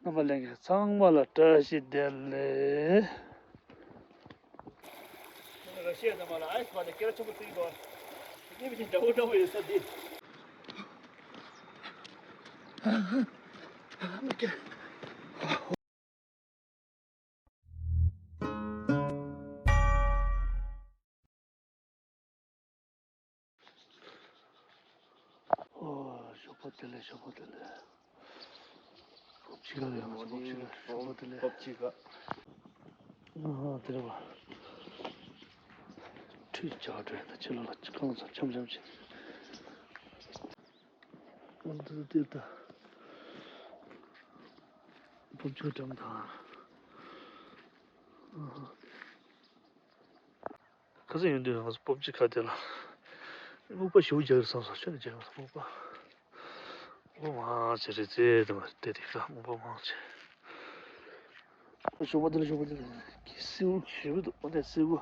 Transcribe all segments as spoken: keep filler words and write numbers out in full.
རྣམ་པ་ལྷན་རྒྱས་ཚང་མ་ལ་བཀྲ་ཤིས་བདེ་ལེགས། ར་ཤི་ཡ་ནང་མ་ལ་ཨའི་སི་བ་ནས་སྐད་ཆ་ཆེན་པོ་བརྩི་གི་འདུག་ཨ། ངས་མི་ཤེས་འདྲ་བོ་འདྲ་བོ་ཡོད་ས་འདི། ཨོ། ཞོགས་པ་བདེ་ལེགས། ཞོགས་པ་བདེ་ལེགས། སྤོབས་ཅི་ག་ཡོད་མ་སོང་། སྤོབས་ཅི་ག་ཞོགས་པ་བདེ་ལེགས། སྤོབས་ཅི་ག་ཨ་ཧ། དེ་རེད་པ། ཁྲུས་བྱ་བྲོས་ད་ཕྱི་ལོགས་ལ་ཁང་ཚང་འཆམ་འཆམ་བྱེད། ཨ་འདི་དེ་ད། སྤོབས་ཅི་ག་འགྲམ་དང་། ཨ་ཧ། ཁ་སང་ཡོང་དུས་ང་ཚོ་སྤོབས་ཅི་ག་དེ་ལ་སྨུག་པ་ཞེ་པོ་རྒྱག་གི་རེད་བསམ་སོང་། ཆོས་ནས་རྒྱག་གི་མ་རེད། སྨུག་པ། སྨུག་པ་མང་ཆེ་རེད་ཟེར་དུས་དེ་དེ་ཁ་སྨུག་པ་མང་ཆེ། ཞོགས་པ་དེ་ལ་ཞོགས་པ་དེ་ལ་སེར་པོ་ཞེ་པོ་འདུག་ཨོ་ནས་སེར་པོ།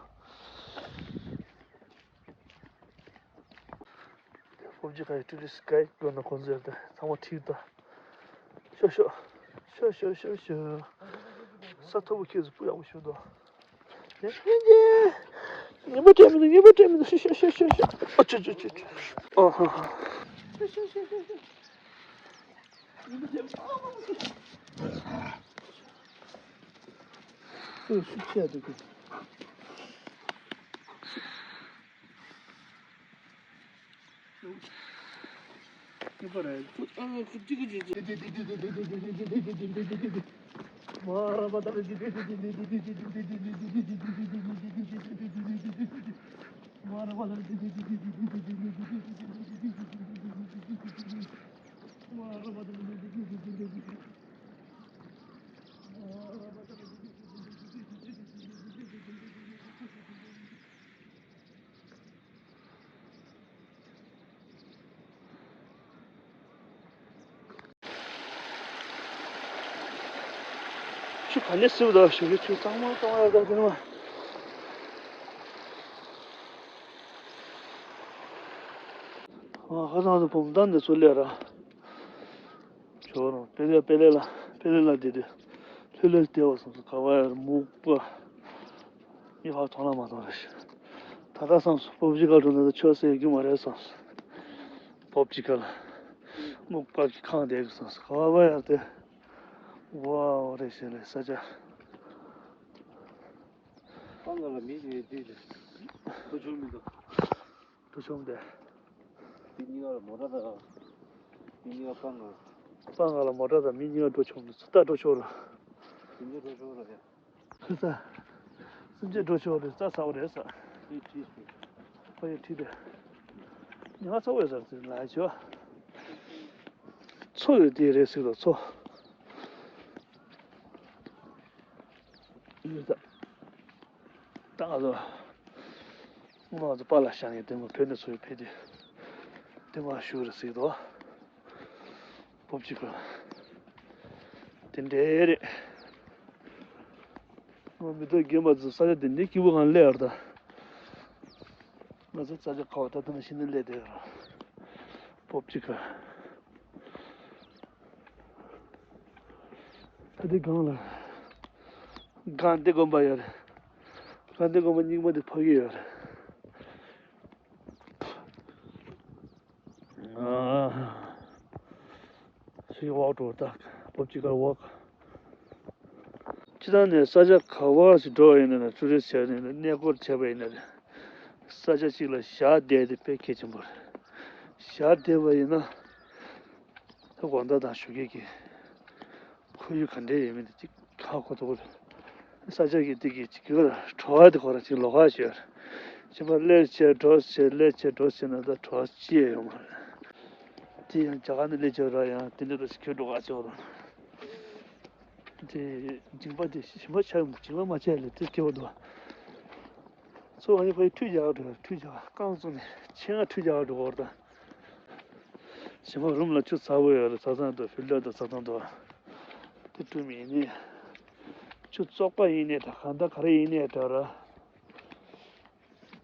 སྤོབས་ཅི་ག་ཡི་ཊུ་རི་སི་ཊི་གྷའིཌ་དགོས་ན་ཁོང་ཚོས་ད་ཚང་མ་ཁྲིད་ད། ཤོག་ཤོག་ཤོག་ཤོག་ཤོག་ཤོག་ས་མཐོ་པོ་ཁྱེད་ཚོ་སྤུ་ཡག་པོ་ཞུ་དོ། ཡ་ཧེ་ཡེ། ཉིན་མོ་སྤྲད་མི་འདུག་ཉིན་མོ་སྤྲད་མི་འདུག་ཤོག་ཤོག་ཤོག་ཤོག་ཨ་ཅོ་ཅོ་ཅོ་ཅོ། ཨ་ཧ་ཧ། ཤོག་ཤོག་ཤོག་ཤོག་ཤོག་ཉིན་མོ་སྤྲད་མི་འདུག་ཨ་ཧ་ཧ། ཤུགས་ཆེ་འདུག་གི། ཆུ་ག་ནས་སེར་པོ་འདུག་ཞུ་གི། ཆུ་གཙང་མ་གཙང་མ་ཡོད་ད་དེ་ནས། ཨ་ཧ། ཁ་སང་དུ་བུམ་ཐང་ནས་ཚུར་སླེབས་ར། ཇོ་རང་པེ་ལེ་པེ་ལེ་ལ་པེ་ལེ་ལ་བསྡད་དུས་ལྷོད་ལྷོད་བསྡད་པ་བསམ་སོང་། ག་པར་ཡར་སྨུག་པ་གཉིད་ཕར་ཐོན་ལ་མ་ཐོན་རེད། ད་ལྟ་བསམ་སོང་། སྤོབས་ཅི་ག་འགྲོ་ན་ད་ཆོས་ཟེར་རྒྱུ་མ་རེད་བསམ་སོང་། སྤོབས་ཅི་ག་ལ་སྨུག་པ་གིས་ཁེངས་བསྡད་ཀྱི་བསམ་སོང་། ག་པར་ཡར་དེ་ཝའོ་རེད་ཤག་ལས་ས་ཆ། སྤང་ཁ་ལ་མི་ཞིག་བསྡད་ཀྱི་འདུག་ཆུང་མི་འདུག་འགྲོ་ཆོག་མི་འདུག་དེ་གཉིས་ཀ་ལ་མོ་ཊ་དང་། དེ་གཉིས་ཀ་སྤང་ཁ། སྤང་ཁ་ལ་མོ་ཊ་དང་མི་གཉིས་ཀ་འགྲོ་ཆོག་མི་འདུག་ད་འགྲོ་ཆོག་ར། དེ་གཉིས་འགྲོ་ཆོག་ར་ཡ། ཁ་ས། སེམས་ཅན་འགྲོ་ཆོག་རེད། རྩྭ་ཚ་པོ་རེད་ས། དེ་ཁྲིད་ཤིག་ཕ་ཡུལ་ཁྲིད་དེ། ཉི་མ་ཚ་པོ་ཡོད་ས་ཟེར་ལ་ཆོག་མཚོ་ཡོད་དེ་རེད་ཟེར་ལ་མཚོ། ཡོད་ས། ད་ང་ཚོ། སྔོན་མ་ང་ཚོ་པཱ་ལགས་ཤག་ནས་དེ་མོ་བོད་ནས་ཚུར་ཕེབས་དུས། དེ་མོ་བཞུགས་རེད་ཟེར་འདུག་སྤོབས་ཅི་ག་དེ་འདྲས་རེད། ང་མི་ཐོག་རྒན་པ་ཚོ་ས་ཆ་དེ་འདྲའི་སྐྱིད་པོ་གང་སླེབས་ཡོད་རེད་ད། ང་ཚོ་ས་ཆ་ཁ་བ་ད་ལྟ་ནས་ཤི་ནས་སླེབས་བསྡད་ཡོད་རེད། སྤོབས་ཅི་ག་ད་ལྟའི་སྒང་ལ་དགའ་ལྡན་དགོན་པ་ཡོད་རེད། དགའ་ལྡན་དགོན་པ་རྙིང་པ་དེ་ཕ་གི་ཡོད་རེད། ཨ། She walked over the སྤོབས་ཅི་ག་walk སྤྱིར་བཏང་ནས་ས་ཆ་ག་པར་ཞིག་འགྲོ་བ་ཡིན་ན་ཊུ་རི་སི་ཊི་བྱས་ནས་གནས་སྐོར་བྱས་པ་ཡིན་ན་རེད། ས་ཆ་གཅིག་ལ་བཞག་བསྡད་དེ་དཔེ་གལ་ཆེན་པོ་རེད། བཞག་བསྡད་པ་ཡིན་ན། ད་དགོང་དག་དང་ཞོགས་ཀས་ཀྱི་ཁོར་ཡུག་ག་འདྲས་ཡོད་མེད་དེ་གཅིག་ཧ་གོ་ཐུབ་ཀྱི་རེད། ས་ཆ་གི་དེ་གི་གཅིག་གི་བར་བྲོ་བ་དེ་ཁོ་རང་གཅིག་ལོགས་ཀ་ཞིག་ཡོད་རེད། ཕྱི་པ་སླེབས་བྱས་འགྲོ་བྱས་སླེབས་བྱས་འགྲོ་བྱས་ན་ད་བྲོ་བ་ཅི་ཡང་ཡོད་མ་རེད། དེ་ཡང་རྒྱ་གར་ནས་སླེབས་བྱས་ར་ཡང་དེ་འདྲ་ད་ཞིག་ཁྱོད་འགྲོ་ག་ཆེ་བ་རེད། དེ་མཇིང་པ་དེ་ཞིམ་པ་ཆགས་ཡོང་། མཇིང་པ་མ་ཆགས་ལས་དེ་སྐྱེ་བ་འདུག་ཚོ་ཨ་ནི་ཕ་ཡི་ཁྲུས་རྒྱག་ག་འགྲོ། ཁྲུས་རྒྱག་རྐང་བཙུགས་ནས་ཆེད་མངགས་ཁྲུས་རྒྱག་ག་འགྲོ་བར་དང་། ཞིམ་པ་རུམ་ལ་ཆུ་ཚ་པོ་ཡོད་རེད། ཚ་ཚང་དུ་ཕི་ལོ་དང་ཚ་ཚང་དུ་དེ་བཀྲུས་མི་ཡིན་ནི། ཆུ་བཙོག་པ་ཡིན་ནི་དང་གང་ལྟར་ག་རེ་ཡིན་ནི་འདྲ་ར།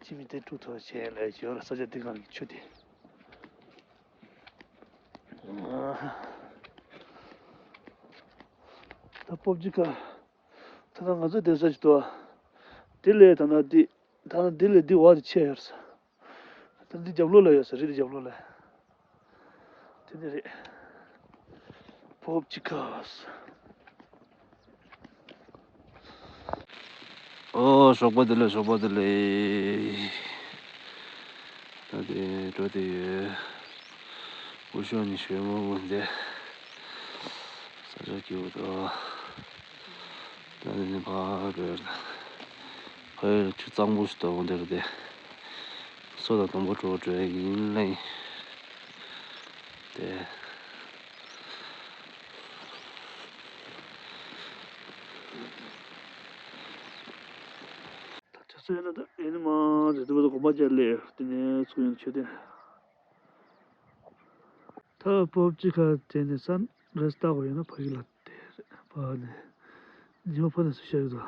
ཅི་མི་དེ་བཀྲུ་ཐུབ་བྱས་ལས་ཡོད་ར། ས་ཆ་དེ་གང་གི་ཆུ་དེ། སྤོབ་ཅི་ཁ། ད་ལྟ་ང་ཚོ་བསྡད་ས་ཞིག་འདུག་དེ་ལས་ད་ལྟ་འདི། ད་ལྟ་འདི་ལས་འདི་བ་དེ་ཆེ་ཡོད་ས། ད་འདི་རྒྱབ་ལོགས་ལ་ཡོད་ས་རི་དེ་རྒྱབ་ལོགས་ལ། དེ་ནི་རེད། སྤོབ་ཅི་ཁ། ཨོ་ཞོགས་པ་བདེ་ལེགས། ཞོགས་པ་བདེ་ལེགས། ད་དེ་འགྲོ་དེ་ཡོད། སྐུ་ཞབས་ནི་ཞོལ་མོ་མོ་འདི། ས་ཆ་སྐྱིད་པོ་འདུག་ད་དེ་ནི་ཕར་འགྲོ་ཡོད། ཕ་ཡུལ་ཆུ་གཙང་པོ་ཞིག་འདུག་འདིར་དེ། སོ་དང་སྡོང་པོ་འགྲོ་འགྲོ་ཡིན་ལེ། དེ། ད་ཆ་ཚང་ཡིན་ན་ད་ཨེ་ནི་མ་རེད་འདུག་དགོན་པ་ཅིག་སླེབས། དེ་ནས་ཚུགས་ཡོང་མཆོད་རྟེན། ད་སྤོབ་ཅི་ཁ་དེ་ནས་ས་རེས་ལྟ་དགོས་ཡོད་ན་ཕ་གི་ལ་དེ་རེད་པ་ནས། ཉི་མ་ཕ་ནས་སུ་ཤར་གི་འདུག་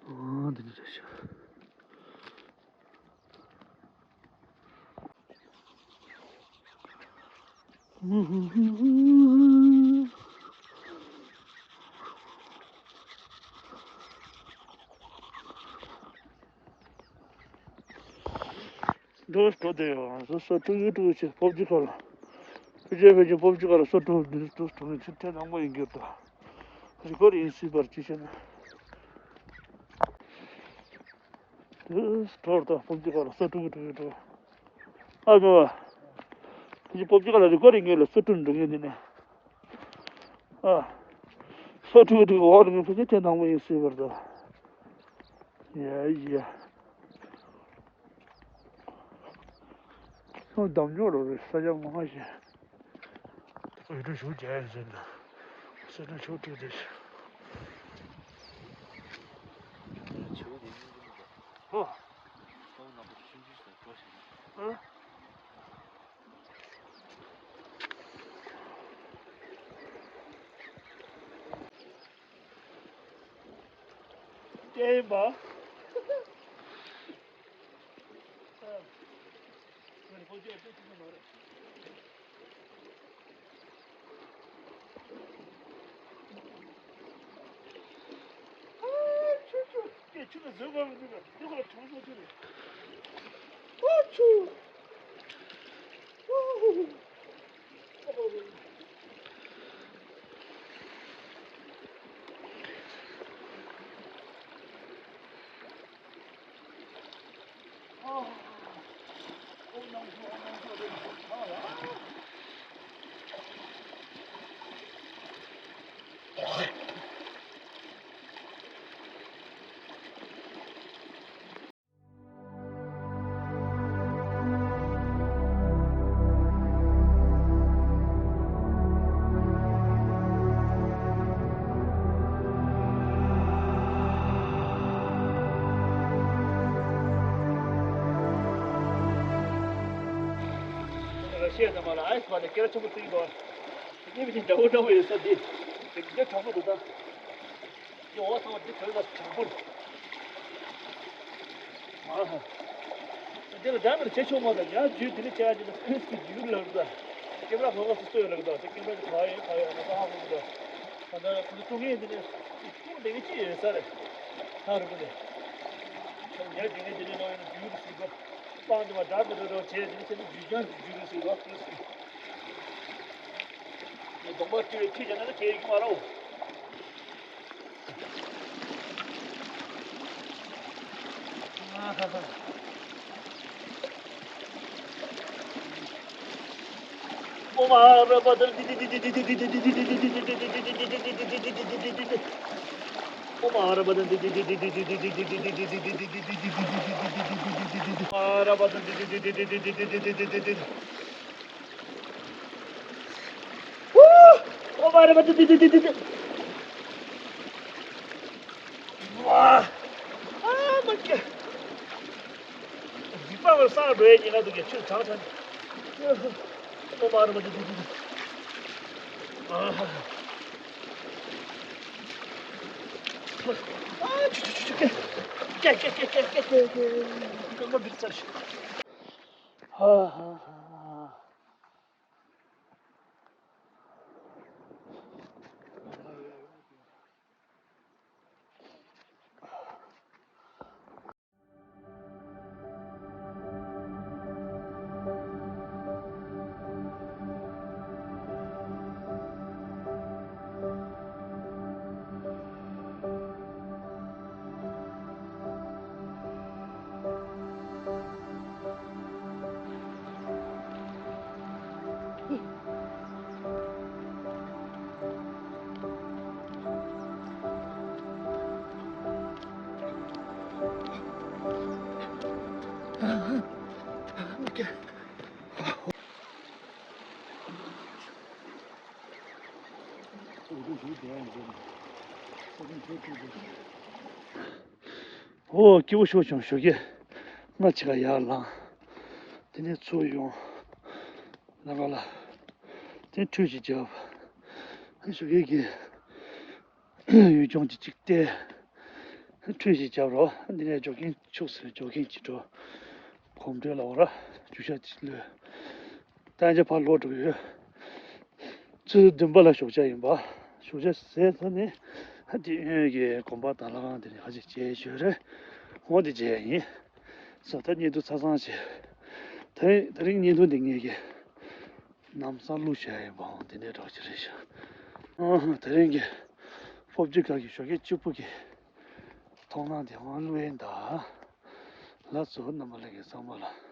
ཨ་འདི་འདྲ་རེད་ཤག་འགྲོ་འགྲོ་དེ་ཡོད། སོ་སོ་དཀྲུག་དཀྲུག་བྱེད། སྤོབ་ཅི་ཁ་ལ། ཕལ་ཆེར་ཕལ་ཆེར་སྤོབ་ཅི་ཁ་ལ་སོ་དཀྲུག་འདི་དཀྲུག་དཀྲུག་ནས་ཚུར་ཐེངས་དང་པོ་ཡིན་རྒྱུ་འདུག་རི་ཀོར་ཡིན་སྲིད་པར་ཅི་བྱེད་ན། དུ་གྲོར་དང་སྤོབ་ཅི་ཁ་ལ་སོ་དཀྲུག་དཀྲུག་དཀྲུག་ཨ་མེད་པ། ཕལ་ཆེར་སྤོབ་ཅི་ཁ་ལ་རི་ཀོར་ཡིན་ངེས་ལ་སོ་དཀྲུག་འགྲོ་ངེས་འདི་ནས། ཨ། སོ་དཀྲུག་དཀྲུག་འོག་ལ་ངེས་ཕལ་ཆེར་ཐེངས་དང་པོ་ཡིན་སྲིད་པར་འདུག་ཡ་ཡ། ཁྱོད་འདམ་ཉོ་རོགས་རེད། ས་ཆ་མང་ཞིག་ཡུལ་གྲུ་ཞུགས་བྱས་ཟེར་ན། ས་ཆ་ཆུ་ཁྲིད་དེ་ཞིག་ཧོ། ཨ། དེ་ཡིན་པ། ར་ཤི་ཡ་ཚང་མ་ལ་ཨའི་སི་བ་ནས་སྐད་ཆ་ཆེན་པོ་བརྩི་གི་འདུག་ཨ། དེ་བཞིན་འདྲ་བོ་འདྲ་བོ་ཡོད་ས་འདི། དེ་འདྲ་དྲང་པོ་འདུག་ད། འོ་ཚང་མ་འདི་བོད་ལ་དྲང་པོ་རེད། ཨ་ཧ། འདི་ལ་འདྲ་མི་ལ་བྱེད་ཆོག་མ་དང་ཡང་རྒྱུད་འདི་ནི་བྱ་ཡ་ཅི་ན་ཨེ་སི་གི་རྒྱུད་ལ་རུ་ད། ཀེམ་ར་ཁོ་ཁོ་སོ་སོ་ཡོད་ལ་རུ་ད། དེ་ཀེམ་ར་གི་ག་ཡོད་ག་ཡོད་ང་ཚོ་ཧ་གོ་གི་ད། ད་ལྟ་ཁོ་ཚོ་ཀྲུང་ཡིན་འདི་ནི་ཀྲུང་དེ་གི་ཅི་ཡོད་ས་རེད། ཐང་རུ་གི་ནི། ཁྱོད་ཉལ་དེ་ནི་འདི་ནི་ལོ་ཡོད་ན་རྒྱུད་རུ་སུ་ག་སྤང་དེ་མ་འདྲ་གི་རུ་རུ་བྱས་དེ་ནི་ཁྱེད་ནི་རྒྱུད་ཀྱང་རྒྱུད་རུ་སུ་ག་ཀྲུང་སུ། གདོང་པ་བཀྲུས་པའི་ཁྲུས་བྱས་ན་ནི་ཁྱེད་ཡིན་གྱི་མ་རེད། ཨོ་མ་རེ་མ་ཏི་ཏི་ཏི་ཏི་ཏི། ཝ། ཨ་མ་ཀེ། རིག་པ་བར་སངས་འགྲོ་ཡས་ཉེན་ཁ་འདུག་གས། ཆུ་གྲང་གྲང་ཨོ་མ་རེ་མ་ཏི་ཏི་ཏི་ཏི། ཨ་ཧ་ཧ། ཨ་ཆུ་ཆུ་ཆུ་ཆུ་ཀེ། ཀེ་ཀེ་ཀེ་ཀེ་ཀེ་ཀེ། རྐང་པ་འབིག་ཚར་ཤག་ཧ་ཧ་ཧ་ཧ། ཚོགས་འདུ་ཞུགས་བསྡད་ཡང་འཛོམས། ས་ཁོངས་ཚོགས་འདུ་འདུག་ཨོ་སྐྱིད་པོ་ཤོར་བྱུང་། ཞོགས་ཀས་སྔ་ཕྱི་ཁ་ཡར་ལངས། དེ་ནས་ཚུར་ཡོང་། ལ་རོ་ལ། དེ་ཁྲུས་ཤིག་བརྒྱབ། ཞོགས་ཀས་ཀྱི་ཡུལ་ལྗོངས་ཀྱི་ཅིག་བལྟས། ཁྲུས་ཤིག་བརྒྱབ་རོགས། འདི་ནས་འཇོག་མཁན་ཆུག་ཟེར། འཇོག་མཁན་གྱི་འགྲོ། གོམ་བགྲོད་ལ་འོ་ར་རྒྱུ་ཤ་ཅིག་ལོས། ད་ཆ་ཕར་ལོག་འགྲོ་གི་ཡོད། ཚེས་བདུན་པ་ལ་ཞོགས་ཇ་ཡིན་པ། ཞོགས་ཇ་ཟས་ཚར་ནས་ཧ་དེ་གཡོན་གྱི་དགོན་པ་དང་ལྷ་ཁང་དེ་ནས་ཁ་ཅིག་མཇལ་ཞོར་རེད། འོ་དེ་མཇལ་ཡིན། ས་ད་བརྙན་ཐུང་ཆ་ཚང་བྱས། ད་རིང་ད་རིང་བརྙན་ཐུང་འདི་ངེད་ཀྱི་ལམ་སང་བླུགས་བྱས་ཡིན་པའང་དེ་འདྲའི་གྲོགས་ཅིག་རེད་ཤག་ཨ་ཧ། ད་རིང་གི་ཧྥོབ་ཇི་ཁ་གི་ཞོགས་ཀས་གཅིག་པུ་གི་མཐོང་སྣང་དེའང་བླུགས་ཡིན་ད། ལགས་སོ། རྣམ་པ་ལྷན་རྒྱས་ཚང་མ་ལ་